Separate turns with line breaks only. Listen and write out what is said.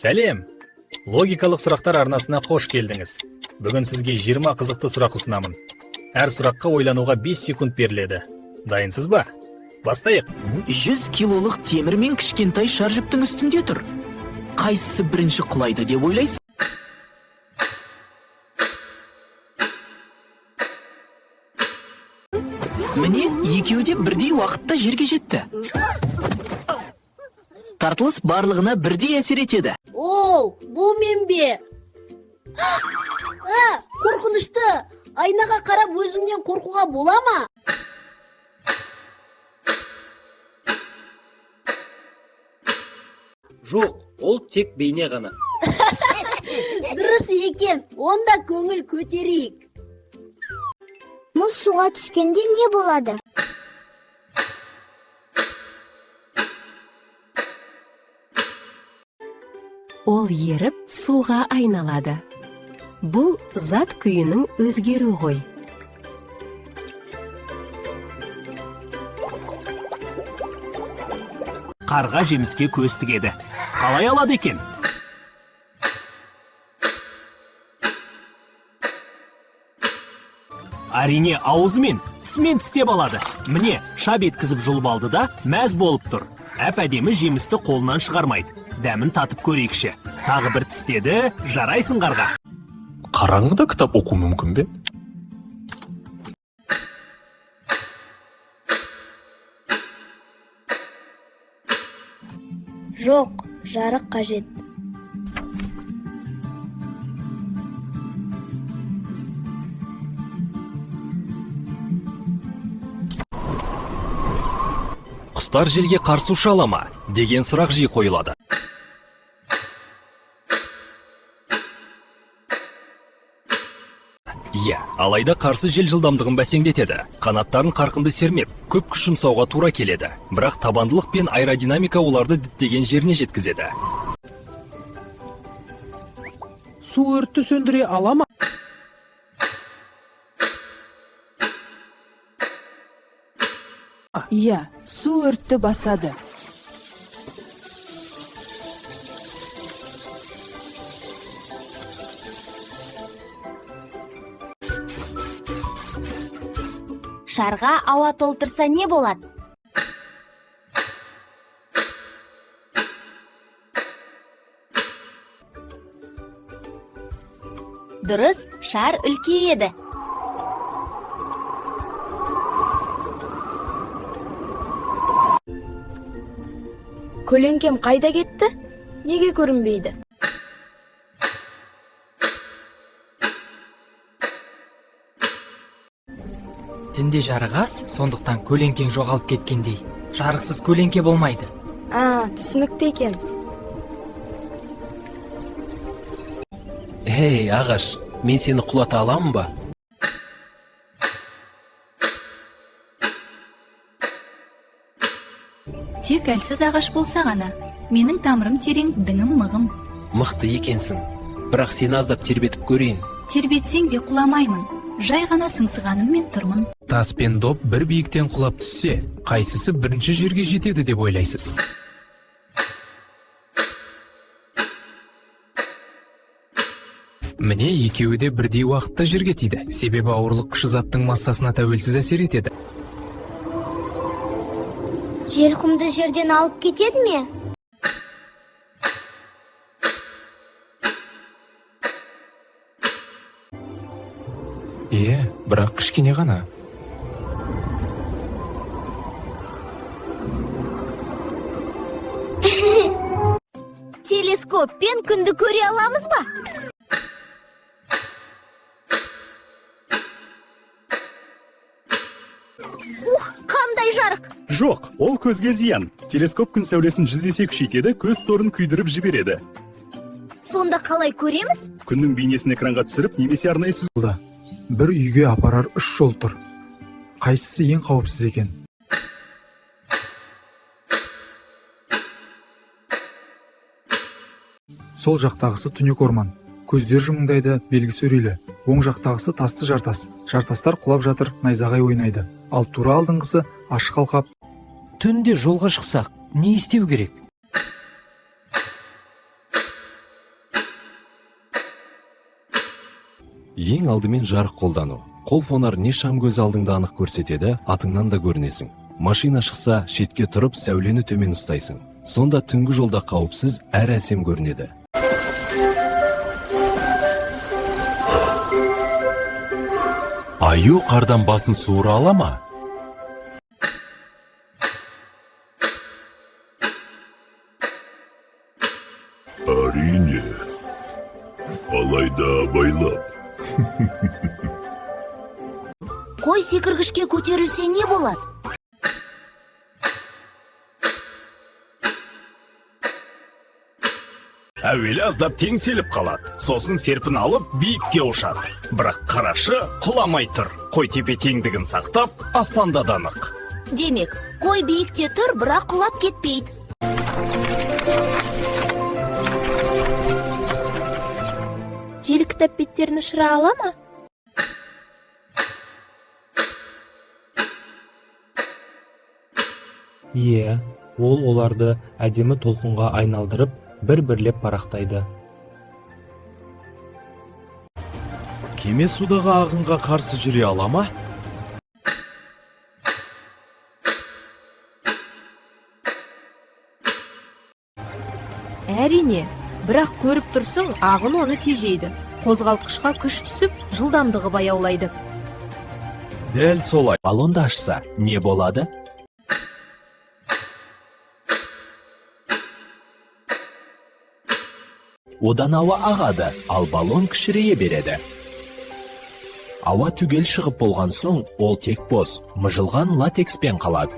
Сәлем! Логикалық сұрақтар арнасына қош келдіңіз. Бүгін сізге 20 қызықты сұрақ ұсынамын. Әр сұраққа ойлануға 5 секунд беріледі. Дайынсыз ба? Бастайық.
100 килолық темір мен кішкентай шар жіптің үстінде тұр. Қайсысы бірінші құлайды деп ойлайсың? Міне, екеуі де бірдей уақытта жерге жетті. Тартылыс барлығына бірдей әсер етеді.
Оу, бұл мен бе? А, қорқынышты! Айнаға қарап өзіңнен қорқуға бола ма?
Жоқ, ол тек бейне ғана.
Дұрыс екен, онда көңіл көтерейік.
Мұз суға түскенде не болады?
Ол еріп, суға айналады. Бұл зат күйінің өзгеруі ғой.
Қарға жеміске көз тігеді. Қалай алады екен? Әрине, аузымен, тісімен тістеп алады. Міне, шап еткізіп жұлып алды да, мәз болып тұр. Әп әдемі жемісті қолынан шығармайды. Дәмін татып көрейікші. Тағы бір тістеді. Жарайсың, қарға.
Қараңғыда кітап оқу мүмкін бе?
Жоқ, жарық қажет.
Құстар желге қарсы ұша ала ма деген сұрақ жиі қойылады. Иә, алайда қарсы жел жылдамдығын бәсеңдетеді. Қанаттарын қарқынды сермеп, көп күш жұмсауға тура келеді. Бірақ табандылық пен аэродинамика оларды діттеген жеріне жеткізеді.
Су өртті сөндіре ала ма?
Иә, су өртті басады.
Шарға ауа толтырса не болады? Дұрыс, шар үлкейеді.
Көлеңкем қайда кетті? Неге көрінбейді?
Түнде жарық аз, сондықтан көлеңкең жоғалып кеткендей. Жарықсыз көлеңке болмайды.
А, түсінікті екен.
Ей, ағаш, мен сені құлата аламын ба?
Тек әлсіз ағаш болса ғана. Менің тамырым терең, діңім мығым.
Мықты екенсің, бірақ сені аздап тербетіп көрейін.
Тербетсең де құламаймын. Жай ғана сыңсығаныммен тұрмын.
Тас пен доп бір биіктен құлап түссе, қайсысы бірінші жерге жетеді деп ойлайсыз? Міне, екеуі де бірдей уақытта жерге тиді, себебі ауырлық күші заттың массасына тәуелсіз әсер етеді.
Жел құмды жерден алып кетеді ме?
Иә, бірақ кішкене ғана.
Телескоппен күнді көре аламыз ба? Ух, қандай жарық!
Жоқ, ол көзге зиян. Телескоп күн сәулесін 100 есе күшейтеді, көз торын күйдіріп жібереді.
Сонда қалай көреміз?
Күннің бейнесін экранға түсіріп немесе арнайы
Бір үйге апарар үш жол тұр. Қайсысы ең қауіпсіз екен? Сол жақтағысы түнек орман. Көздер жымыңдайды, белгісі үрейлі. Оң жақтағысы тасты жартас. Жартастар құлап жатыр, найзағай ойнайды. Ал тура алдыңғысы ашық алқап.
Түнде жолға шықсақ, не істеу керек?
Ең алдымен жарық қолдану. Қол фонарь не шам көз алдыңда анық көрсетеді, атыңнан да көрінесің. Машина шықса, шетке тұрып, сәулені төмен ұстайсың. Сонда түнгі жолда қауіпсіз әрі әсем көрінеді.
Аю қардан басын суыра ала ма?
Әрине. Алайда абайлап.
Қой секіргішке көтерілсе не болады?
Әуелі аздап теңселіп қалады, сосын серпін алып биікке ұшады. Бірақ қарашы, құламай тұр. Қой тепе теңдігін сақтап, аспанда да нық.
Демек, қой биікте тұр, бірақ құлап кетпейді.
Жел кітап беттерін ұшыра ала ма?
Иә, ол оларды әдемі толқынға айналдырып, бір-бірлеп парақтайды.
Кеме судағы ағынға қарсы жүре ала ма?
Әрине, бірақ көріп тұрсың, ағын оны тежейді. Қозғалтқышқа күш түсіп, жылдамдығы баяулайды.
Дәл солай.
Баллонды ашса, не болады? Одан ауа ағады, ал баллон кішірейе береді. Ауа түгел шығып болған соң, ол тек бос, мыжылған латекспен қалады.